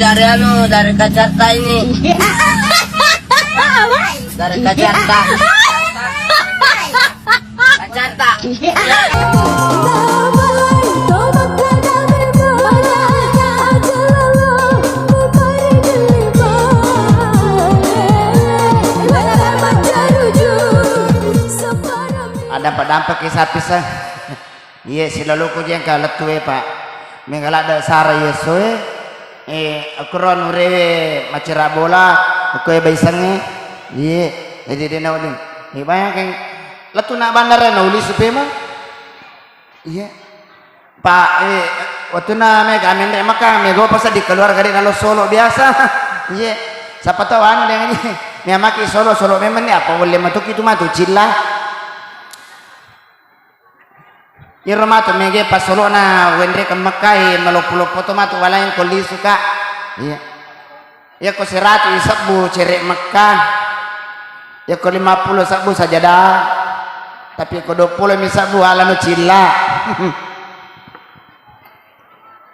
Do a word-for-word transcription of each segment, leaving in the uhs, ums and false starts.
Dari anu, dari Kacarta ini. Dari Kacarta. Kacarta. Ada padampak kisah-kisah. Iye, siloloko je engka lettu e, Pak. Mega ladde sara yesso e, eh, akkuro anu rewe macera bola, okko e baisengnge. Iye, jadi de nawedding. Iye, bayangkan lettu na bandara na ulisu pema. Iye. Pak, eh, wettunna mega menre Mekka, mega pa seddi keluarga de nalo solo biasa. Iye. Siapa tahu anu dengan iye. Mega maki solo, solo memang ni apa boleh matuki tu matu cilla. Iyaro matu mega passolona wenrekeng Mekkae, maloppo-loppo to matu walaing ko lisuka. Iya. Iyako seratu sebbu cere Mekka. Iyako lima puluh sebbu sajadah. Tapi ko dua puluh mi sebbu alano cilla.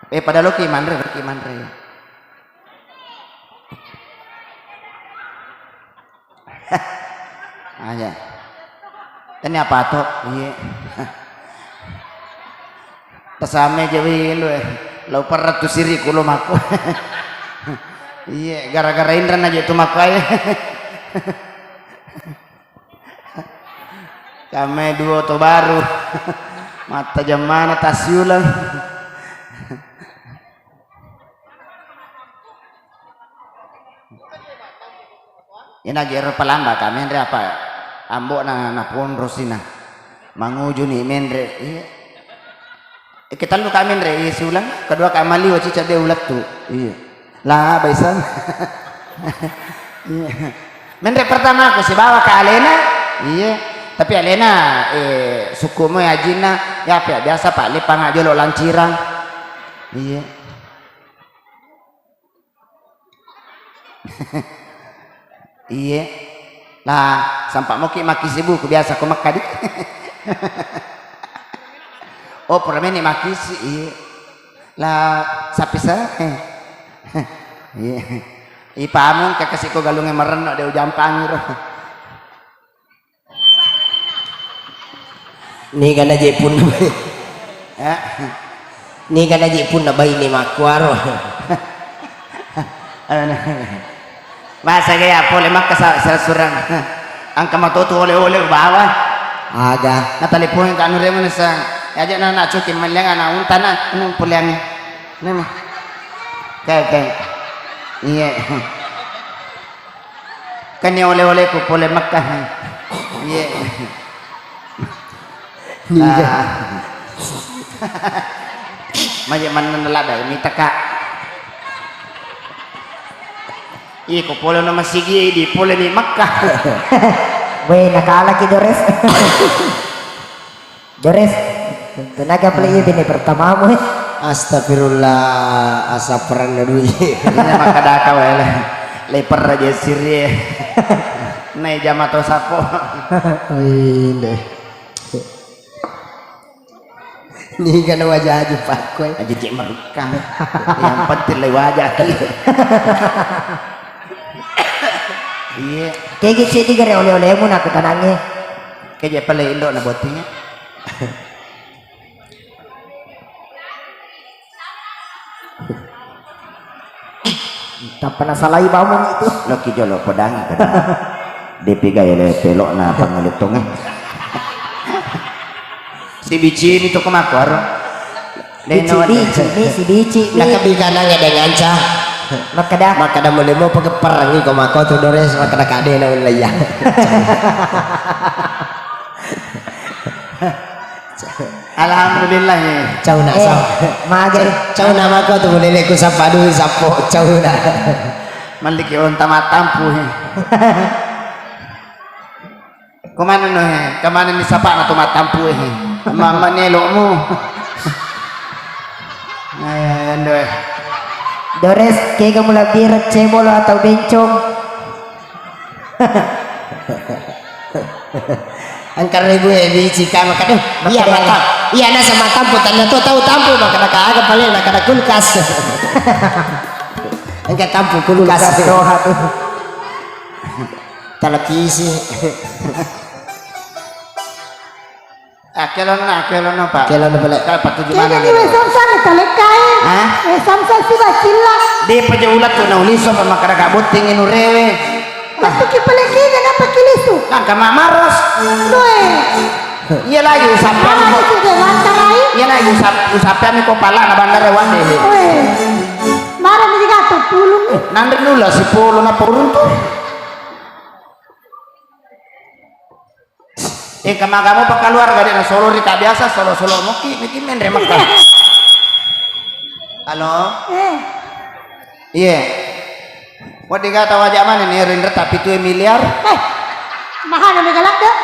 Eh, pada loki manre, loki manre. Aja. Tania pato, iye. Tasame je wi lu, eh. Lau perratu siri kulo mako. Iye, gara-gara Indra na je tu mako ae. Kame duo to baru. Mata jammana tasiulang. Ina gero palamba kami, Andre, apa ambo na, na ponro sina. Mangujuni menre. Iya. Ketellu kami, Andre, iya, siulang. Kedua kami liwa cicak de ulettu. Iya. Lah, baisan. Iya. Menre pertama aku sibawa ke alena. Iya. Tapi alena, eh, sukumu ya ajinna, ya apa ya, biasa Pak, lepang jolo lancirang. Iya. Iye. Lah, sampa moki makkisi buku biasa ko Mekka di. Oh, pura meni makkisi, iye. Lah, sapi sa? Iye. Ipamu engka kasi ko galunge marenno de ujampangi ro. Niga na je punna bai. Eh? Niga na je punna bai ni makkuaro. Masa gaya pole makka sa-, sa-, surang. Angka matotu ole-ole ubawa. Aga. Na telepon ka anu remo nasa. Aja na na coki meliang ana untana anu puliangi. Nana. Kayak, kayak. Iya. Kan ya oleh-olehku pole Mekah. Iya. Iya. Ah. Maje maneng lada mitaka. Iya, ko pole no masigi di pole ni Mekah. Weh, nakalaki Dores. Dores, tenaga pale iya bene pertamamu, eh. Astagfirullah, asaperanna dui. Ini maka daka wae le. Leper aja sirie. Nai jama to sapo. Inde. Niga na wajaju pakkoe. Aja cek merukang. Yang penting le wajah. Iya. Kege cek digare oleh-olehmu nak tanange. Kege pale indo na bottingnya. Tappa nasalai bawang itu. Loki jolo podangi kada. Depi gaya le pelok na pangaletong. Sibici ni to kemako aro. Bici, bici, ni, si bici, ni. Nakabi kanang ada nganca. Makkada. Makkada mulai mau pakai perang ni kemako tu Dores makkada kade na ulaya. Alhamdulillah, ya. Cau nak. Eh, sam-, mage. Cau nak mako tu mulai ku sapa dulu sapo cau nak. Malliki onta matampu, he. Kemana no, he? Kemana ni sapa na tu matampu, he? Mama nelokmu. Ayo, ando, eh. Dores, kega mula birek cebolo atau bencong? Engka regu e bici ka makkeda, iya mata, iya nasa matampu, tanda to tau tampu, makkeda ka aga paling, makkeda kulkas. Engka tampung kulkas. Kulkas doha tu. Televisi. Ah, kelonna, kelonna, Pak. Kelonna pale. Ka patuju mana? Kega ni we Samsung talekkai. Hah? We Samsung si bacilla. De paja ulat tu na uliso pa makkada ka botting inu rewe. Waktu ki pale kega napa kilisu? Nangka mamaros. Doe. Iya lagi usappiami ko. Iya lagi usap-, usappiami ko pala na bandara wande. Oe. Mara mi digato pulung. Nanre nula sipolo na poruntu. Eh, kemagamu pakaluarga de na solo ri ta biasa, solo-solo moki, miki menre maka. Halo? Eh. Iya. Wedding ga tau aja mana nih, Rindra, tapi tuh miliar. Eh, mahal nih galak deh.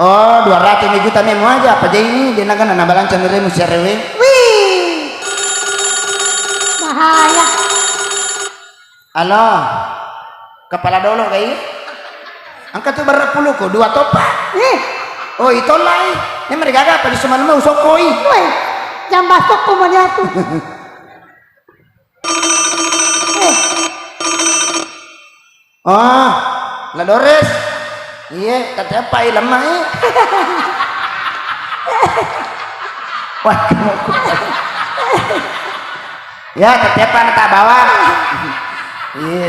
Oh, dua ratus juta nih mau aja, apa jadi ini? Dia naga nana balanca nire musi rewe. Wih. Bahaya. Halo, kepala dolo gai? Angka tu berapa puluh ko, dua topa? Eh. Oh, itollai. Ini mereka apa di semalam usokoi. Woi, jambasok pemanya tu. Eh. Oh, La Dores. Iya, tapi apa lemah, eh? Wah, kamu. Ya, tapi apa na tak bawa? Iya.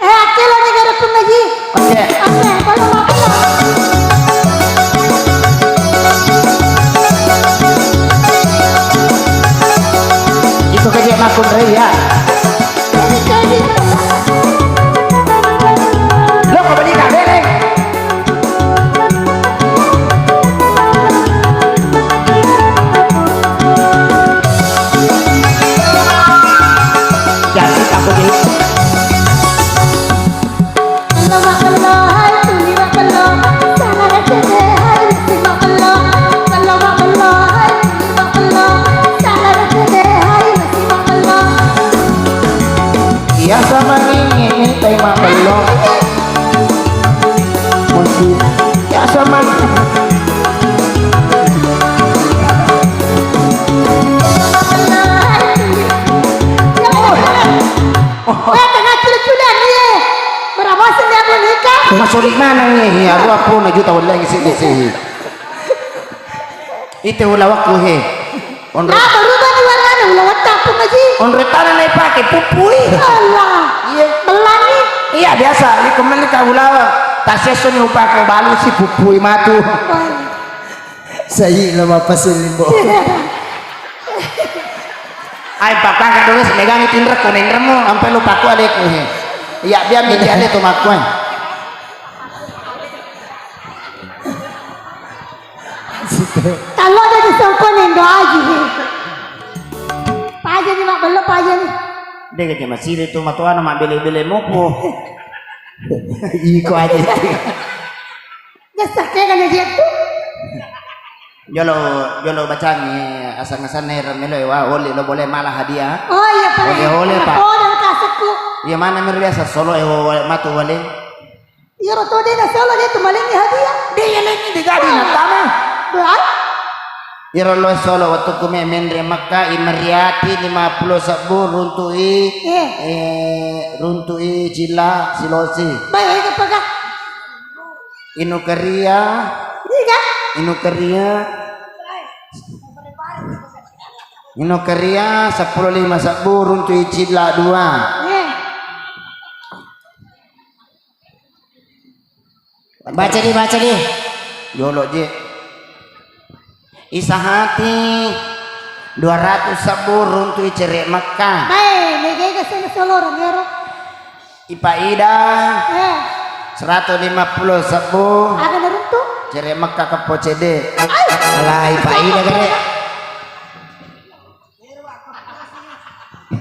Eh, akelo ni gare punna ji. Oke. Oke, kalau mau pulang. Itu kerja makun raya. Jadi, jadi. Lo kok beli kabel, eh? Jadi aku di Iya sama ini, ini tai mabello. Kunci. Ya sama. Oh. Weh, tengah cule-cule ni. Berapa sih dia mau nikah? Masuk di mana ni? Ya, dua puluh juta wallahi sih, sih. Ite ulawakku he. Onro. Nah, berubah ni warnanya, ulawatta pun lagi. Onro tanah naik pakai pupui. Allah. Iya. Belangi. Iya, biasa. Ini kembali ke ulawa. Tak sesuai ni upah kau balu si pupui matu. Sai lo mapasel limbo. Ai pakaka dulu megangi tinrek ko ninremu ampe lu paku aleku he. Iya, biar miki ale tu makku. Tallo de disongko nendo aji. Paja ni mabbello paja ni. Dega ke masiri tu matoana mabbele-bele mopo. Iko aja. Jasa ke kan aja tu. Jolo, jolo bacangi asang-asanna ero melo wa oli lo boleh malah hadiah. Oh iya, Pak. Oleh-oleh, Pak. Oh, dan kasukku. Iya, mana mer biasa solo e wa-, wa-, matu wale. Iyaro to de nasolo de tu malengngi hadiah. De yalengngi de gadi natama. Doai. Iyaro lo solo wettukku me menre Mekka, i meriati lima puluh sebbu runtu'i, eh, runtu'i cilla silosi. Baik, apa kah? Inu keria. Iya. Inu keria. Inu keria seppulo lima sebbu runtu'i cilla dua. Eh. Baca di, baca di. Jolo je. Isahati dua ratus sebbu runtu'i cere Mekka. Bae, megega sana solorong ero. Ipaida. Eh. Seratus lima puluh sebbu. Aga naruntu? Cere Mekka keppo cede. Alai Ipaida gare.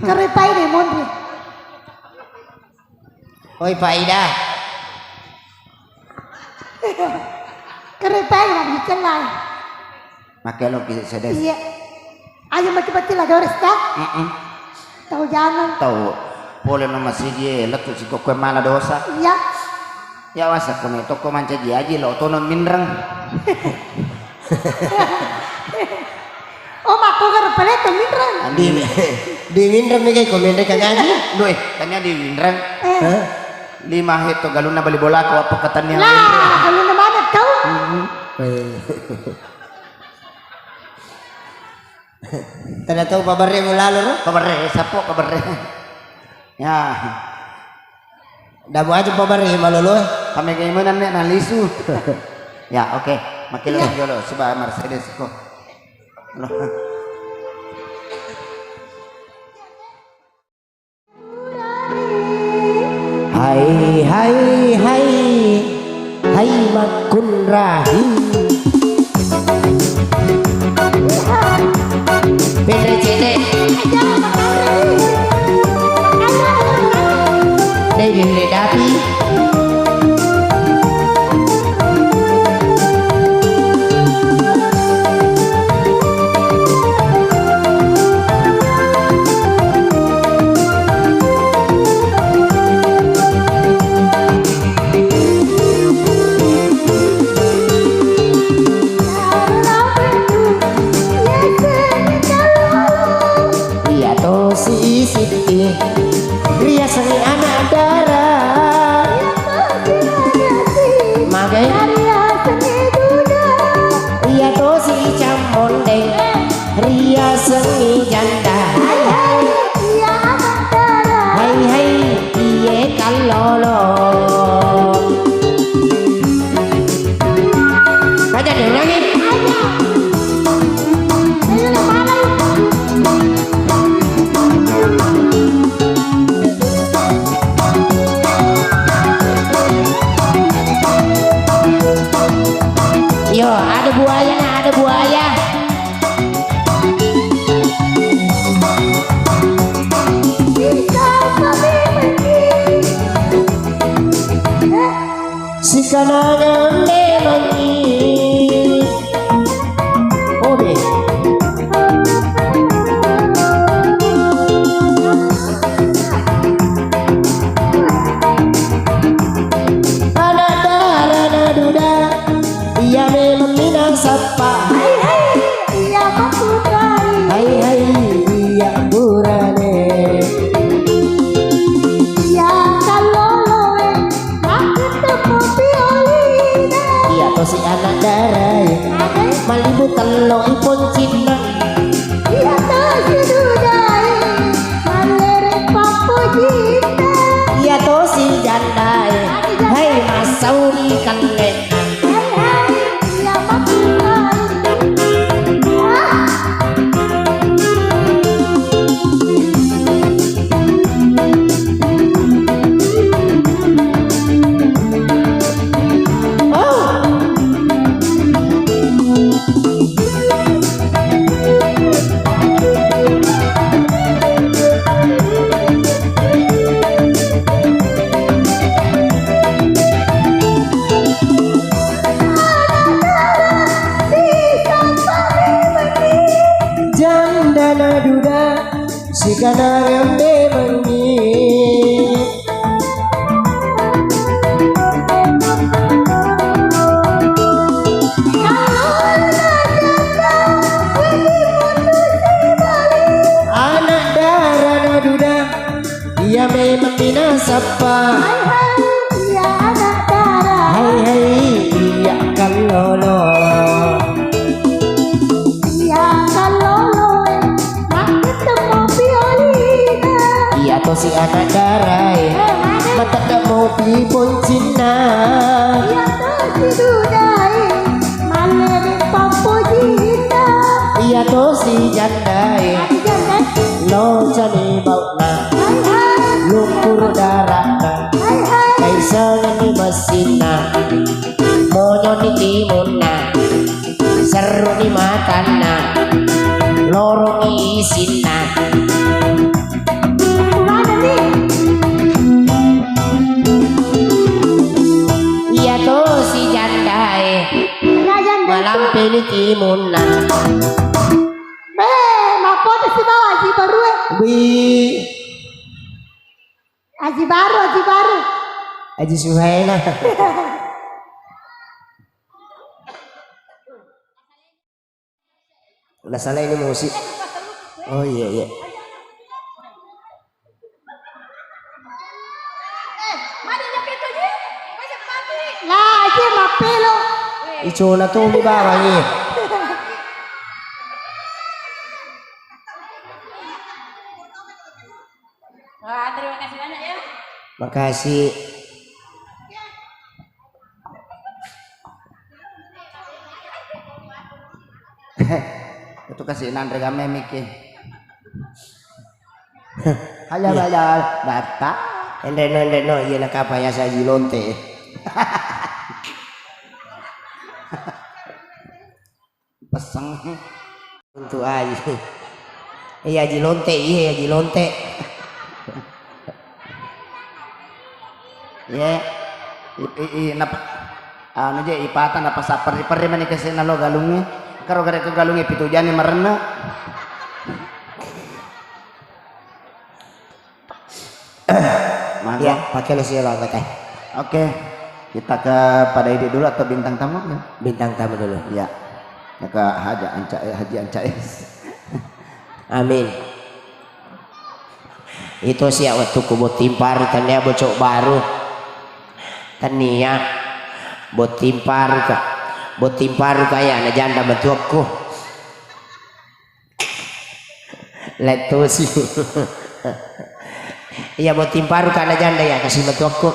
Kare Ipaida monri. Oi, Pak Ida. Kere Pak Ida, bicara lai. Make lo ki sedes. Iya. Ayo mati-mati lah, Doris, ta? Heeh. Tahu jangan. Tahu. Pole no masigi, letu si kokkoe mala dosa. Iya. Ya wasa kone toko mancaji aji lo tono minreng. Oh, makko garo pale to minreng. Di, di minreng mi kai ko menre ka ngaji? Doi, tania di minreng. Eh. Hah? Lima hetto galunna bali bola ko apa katania. Lah, galunna mana kau? Hmm. Eh. Tana tau pabarre mu lalo ro? Pabarre, sapo pabarre. Ya. Damu aja pabarre malolo. Kami gaimanan ne nalisu. Ya, oke. Makin jolo, coba Mercedes ko. Hai, hai, hai, hai makkunrahi. Pere cede. Dei diri dapi. Iya tosi sitti riasengngi anak dara. Magai? Iya tosi cammondeng riasengngi janda. Hai hai, iya anak dara. Hai hai, iye kallolo. Aja diulangi. Yo, ada buaya nah, ada buaya. Sikanangang memangngi. Obe. Anak dara naduda, iya memang minasappa. Hai hai, iya makkutai. Hai hai, iya burane. Iya kalloloe. Makkuttu mopi olina. Iya tosi anak darai. Adai. Malibu tello i poncinna. Iya tosi dudai. Mallere pappojinna. Iya tosi jandai. Adi janda. Hai massauri kalle. Hai hai. Iya makkuttu. Ah. Janda naduda. Sikanangang memangngi. Anak dara naduda, iya memang minasappa. Hai hai, iya anak dara. Hai hai, iya kallolo. Iya kalloloe, makkuttu mopi olina. Iya tosi anak darae, eh, mana? Matedde mopi poncinna. Iya tosi dudae, mallere pappojinna. Iya tosi jandae, adi janda. Locani bau'na. Hai hai. Lukkuru dara'na. Hai hai. Taisengenni messinna. Monyoni timunna. Serruni matanna, lorongi isinna. Iya tosi jandae, malampeni timunna. Eh, mappota sibawa Aji Barue. Wi. Aji Baru, Aji Baru. Aji Suhaila. Nasalaini musik. Oh iya, iya. Lah, iya mappelo. Icona tu mi bawang iya. Wah, terima kasih banyak ya. Makasih. Itu kasih nanre game miki. Halo, iya. Halo, Bapak. Enreno, enreno, iya nakapa ya saji lonte. Peseng. Untuk ai. Iya, Haji Lonte, iya, Haji Lonte. Iya. I, i, i, nap-, anu je, ipata napasapperri-perri mani kesena lo galungnge. Karo gare ko galungnge pitu jani marenna. Maga. Ya, pakai lo sih lo, Teh. Oke. Kita ke Pak Daidi dulu atau bintang tamu ya? Bintang tamu dulu. Ya. Maka Haji Anca, eh, Haji Anca, eh. Amin. Itu siap waktu ku botting paru, tania bocok baru. Tania botting paru ka. Botting paru kaya anak janda matuakku. Lettusi. Iya, botting paru kana janda ya, kasih matuakku.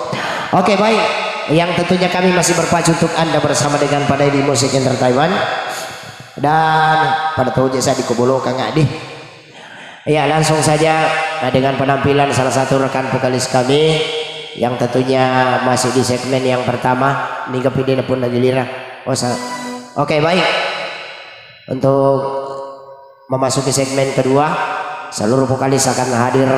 Oke, baik. Yang tentunya kami masih berpacu untuk Anda bersama dengan Pak Daidi Music Entertainment. Dan pada tahu je saya di Koboloka nggak di. Iya, langsung saja, nah, dengan penampilan salah satu rekan vokalis kami yang tentunya masih di segmen yang pertama. Niga pidina pun lagi lira. Oh, sa-, oke, baik. Untuk memasuki segmen kedua, seluruh vokalis akan hadir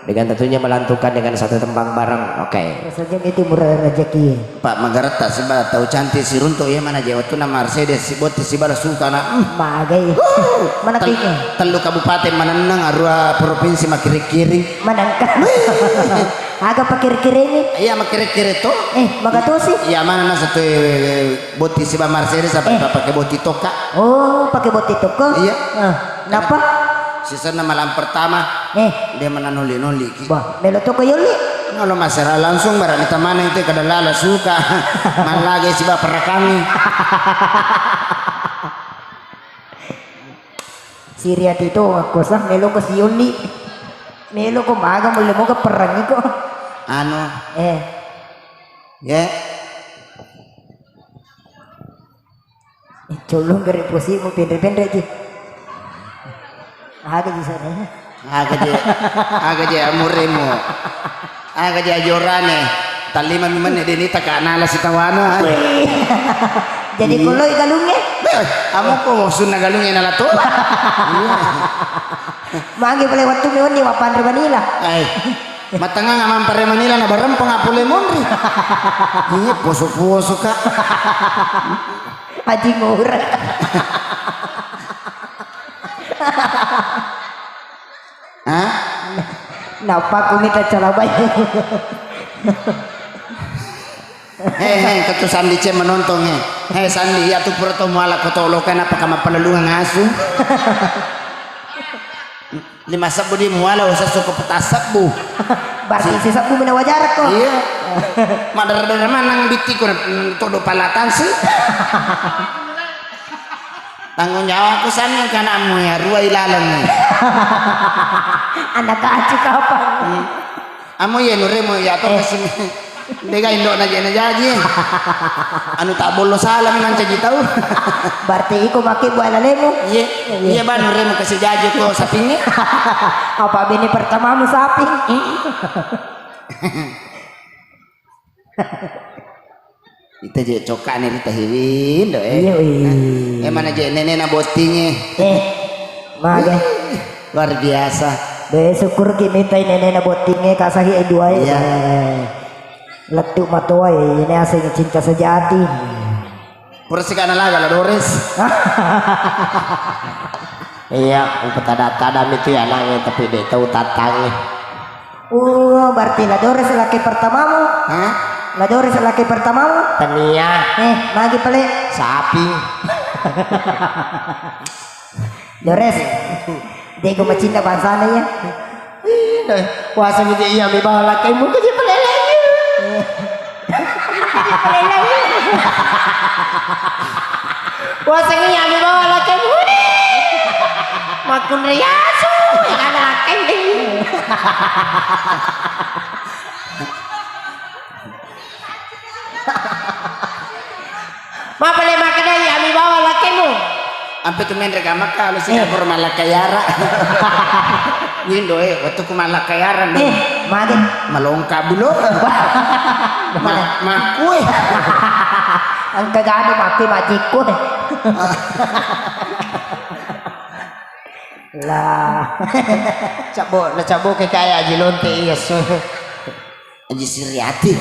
dengan tentunya melantunkan dengan satu tembang bareng. Oke. Saja itu murah rezeki. Pak, magaretta siba tau cantik siruntuk iya mana je wettunna Mercedes sibotti sibala suka na. Hmm. Magai. Mana tel-, kayaknya? Tellu kabupaten manenneng, arua provinsi makiring-kiring. Manengka. Aga pakir-kiringi? Iya, makire-kire to. Eh, magatosi? Iya, mana nasa tu, eh, boti siba Mercedes apa, iya, pakai boti toka? Oh, pakai boti toka? Iya. Ah, napa? Sisenna malam pertama. Eh. Dia mana noli-noli ki. Wah, melo toko yoli. Kalau masalah langsung barang kita mana itu kada lala suka. Malage siba perakami. Siri ati to, makkosa, melo ko sionni. Melo ko maga, mulle moga perangi ko. Anu. Eh. Ya. Eh, colong gare posimu penre-penre ki. Aga ji sana. Aga je, aga je amuremu. Aga je ajorane. Tallima mi menne deni taka nala sitawana. Wih. Jadi, iya, koloi galungnge? Beh, amokko sunna galungnge nala to. Iya. Magi pale wettu mi wenni mappanre manila. Eh, matangang mampare manila na barempeng apule monri. Iya, poso-poso ka. Aji ngura. Hah? Nappa kumi tacalabai. He, he, ketu Sandi ce menonton, he. He, Sandi, iya tu pura to muala ko to loka, nappa ka mappalelungang asu. Lima sebbu di muala, usa suko petas sebbu. Berarti si sebbu mina wajar ko. Iya. Madara-dara manang bittiku, mm, todo palatan sih. Tanggung jawabku sanna ke anakmu ya, rua ilalang. Anak kacu kapang. Hmm. Amo ye nuremu ya to, eh, kasih. Dega indo na je na jaji. Anu tak bollo salah memang caji tau. Berarti iko make buah lalemu. Iya. Iya. Iya, ba nuremu kasih jaji ko sapingi. Apa bini pertamamu saping? Hmm. Ita je cokane rita hiwindo, eh. Iya, wih. Eh, mana je nenena bottinge? Eh, maga. Wih, luar biasa. Be, syukur ki mitai nenena bottinge, kasahi e dua e. Iya. Eh, lettu matoa e, ini asing cinta sejati. Pura sikana laga la Dores. Iya, upatada-tada mitu ya nange, tapi de tau tatange. Oh, berarti la Dores laki pertamamu? Hah? La Dores laki pertamamu? Tania. Eh, magi pale? Sapi. Jores. Dego macinna bangsana iya. Ih, dai. Kuasa mi je iya mi bawa lakaimu ke je peleleng. Kuasa mi iya mi bawa lakaimu. Makun riasu, iya lakai. Mapale makkedai ami bawa lakemu. Ampe tu menre gamaka lu sih. Eh. Kapur malakayara. Windo eh, waktu ku malakayara nih. Eh, mage. Malongka bulo. Ma makue. Engka gade makue majikku. Lah. Cabbo, na cabbo ke kaya Aji Lonte iya so. Aji Siriati.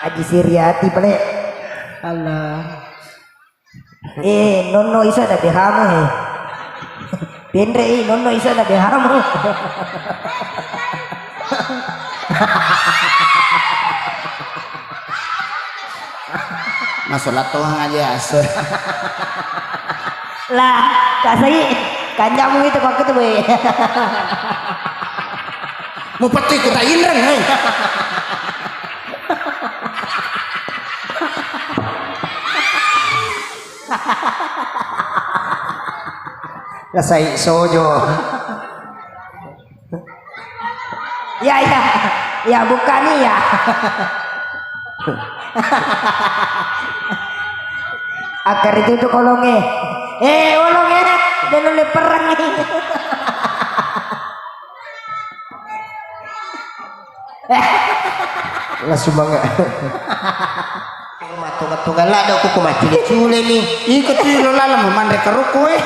Aji Siriati pale. Allah. Eh, nonno isa na behamu he. Penre i nonno isa na behamu. Masolattoang aja aso. Lah, kasai kanjamu itu kok itu boy. Mau peti kita inreng hei. Kasai sojo. Ya, ya. Ya, buka nih ya. Akar itu tuh kolongnya. Eh, olongnya. Dan oleh perang ini. Langsung banget. Matunga-tunga ladde' ko macule-cule mi. Iko tu lo laleng manre karokoe.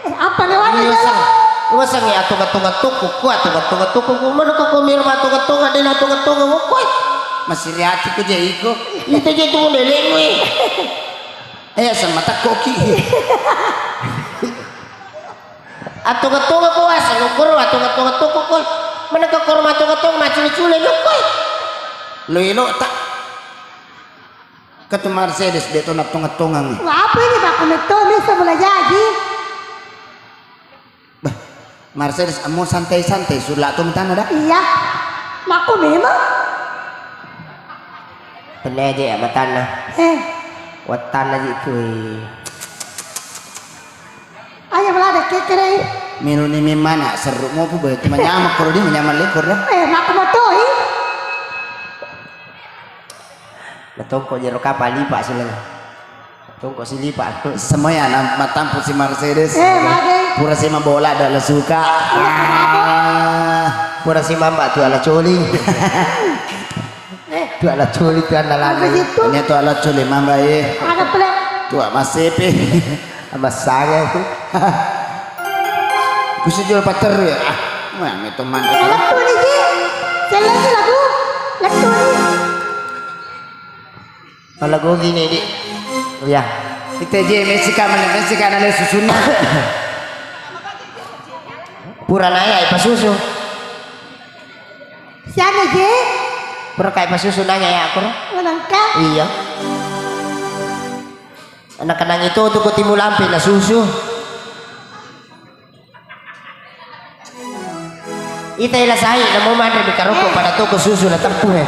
Eh, apa ne wale? Iya, jala? Waseng. Waseng ya atunga-tunga tuku, ku atunga-tunga tuku, ku mana ko ko mir matunga-tunga, de' natunga-tunga, ku. Masiri ati ku je iko. Itu je tu lelemu. Eh, sama takoki. Atunga-tunga ko waseng, ukur atunga-tunga tuku, ku. Mana ko ko matunga-tunga, macule-cule, ku. Lo elo tak. Katu Mercedes de' to nattonga-tongangngi. Wah, apa ini, Pak? Komentar bisa mulai jadi. Bah, Mercedes amo santai-santai sulla to mitana dah. Iya. Makku memang. Tenna je ya matana. Eh. Watana ji kui. Ayo melada kekere. Melu ni memana seru mo pu berarti manyama koro di manyama lekor dah. Eh, makku matoi. Natongko jero kapang lipa sileng. Tongko silipa. Semuanya na matampu si Mercedes. Eh, mage. Pura si mabola ada la suka. Ah. Pura si mamba tu ala coli. Eh. Tu ala coli tu andalana. Apa gitu? Ini tu ala coli mamba eh. Ada pula. Tu masepe. Amasanga tu. Kusi jual pater ya. Ah, mana itu mana? Lettu ni ji. Selagi lagu. Lettu ni. Palagogi ni di. Iya. Kita je mesika mana mesika nale susunna. Pura naya ipasusu. Siapa je? Pura kai pasusu nanya ya aku. Menangka. Iya. Anak kenang itu tuh kutimu lampe na susu. Ita ila sai namo manre mi karoko pada toko susu na teppu he.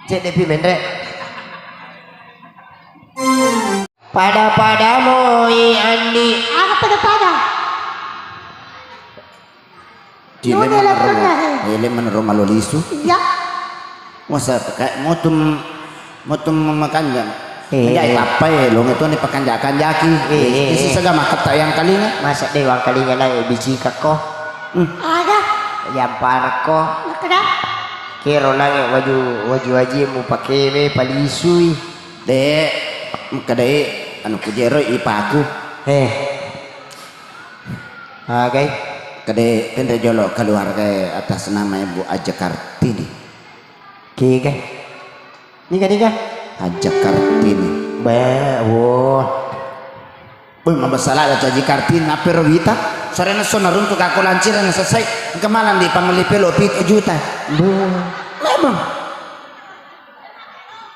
Cek depi menre. Pada-pada moi andi. Aga pada-pada? Cile manero, ele manero malo lisu. Iya. Masa kayak motum motum makanja. Eh, jadi eh. Apa ya lo ngetu nih pakanja-kanjaki. Eh, eh, isi eh. Sega maketta yang kalinga. Masa deh wang kalinga nang bicika ko. Hmm. Aga. Yampar ko. Makada. Kero nang waju waju waju mu pakewe palisui. De', makkedai anu kujero ipaku. Eh. Agai. Kede penre jolo keluarga atas nama Ibu Aja Kartini. Kiga. Niga niga. Aja Kartini. Be, wo. Woi, mabasala ada Aji Kartini, apa ro wita? Sarena sona runtu kako lancireng selesai, engka malang di panguli pelo pitu juta. Buh. Memang.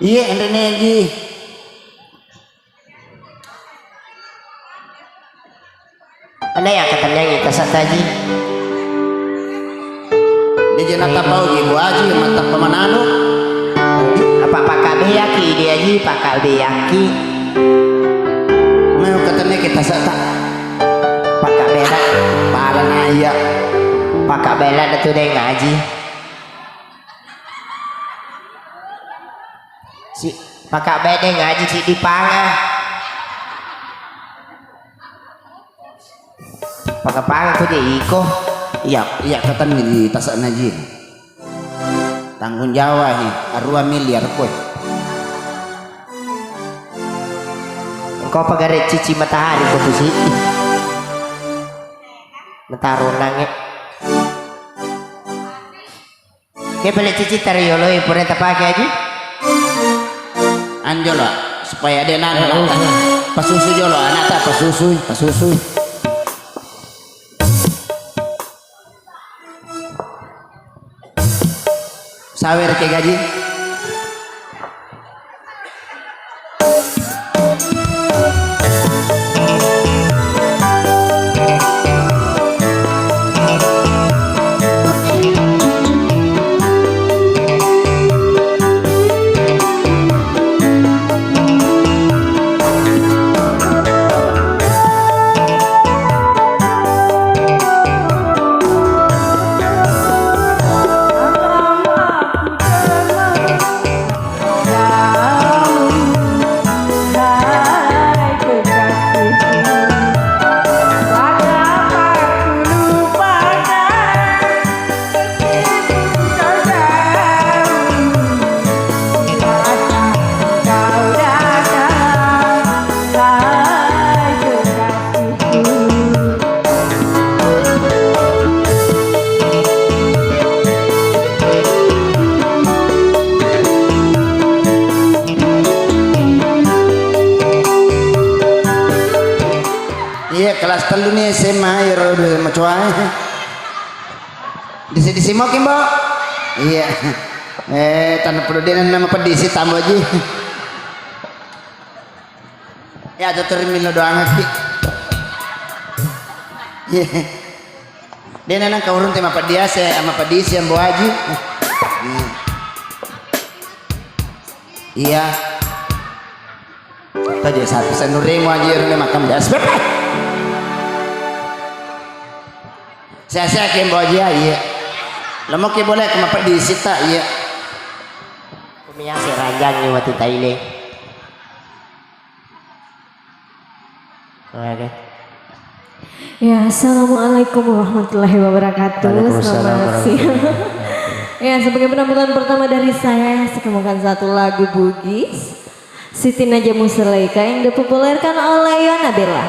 Iya, enrene Aji. Anda yang ketenangi kasat Aji. Dia je natapau ji Bu Aji, matappa manado. Apa pakabeyaki dia ji, pakabeyaki. Mau ketemu kita serta pakabela, pala na iya. Pakabela tu deng Aji. Si pakabela deng Aji si dipanga. Panga-panga ko je iko. Iya, iya, katenni di tasakna ji. Tanggung jawab he, arua miliar koe. Engkau pagare cici matahari ko tu si. Nataro nange. Ke pale cici tariolo e pura tapake Aji. Anjolo supaya dia nana. Pasusu jolo anakta, pasusui, pasusui. Sawer ke gaji. Iya, kelas tellu ni S M A, iyaro dua macoa. Disi-disi moki, Mbok? Iya. Eh, tanah perlu dia nama pedisi tambah ji. Ya, tutur milo doang ki. Iya. Dia nana kaurung tema pediase, sama pedisi yang bawa aji. Iya. Iya. Tadi satu senuremu aja, ini makan biasa. Saya-saya kembo aja, iya. Lemo ke boleh ke mapedisi tak, iya. Kumia seranjang ni wati taile. Oke. Ya, assalamualaikum warahmatullahi wabarakatuh. Waalaikumsalam. Selamat siang. Ya, sebagai penampilan pertama dari saya, saya kemukan satu lagu Bugis, Siti Naja Musalaika, yang dipopulerkan oleh Yona Bella.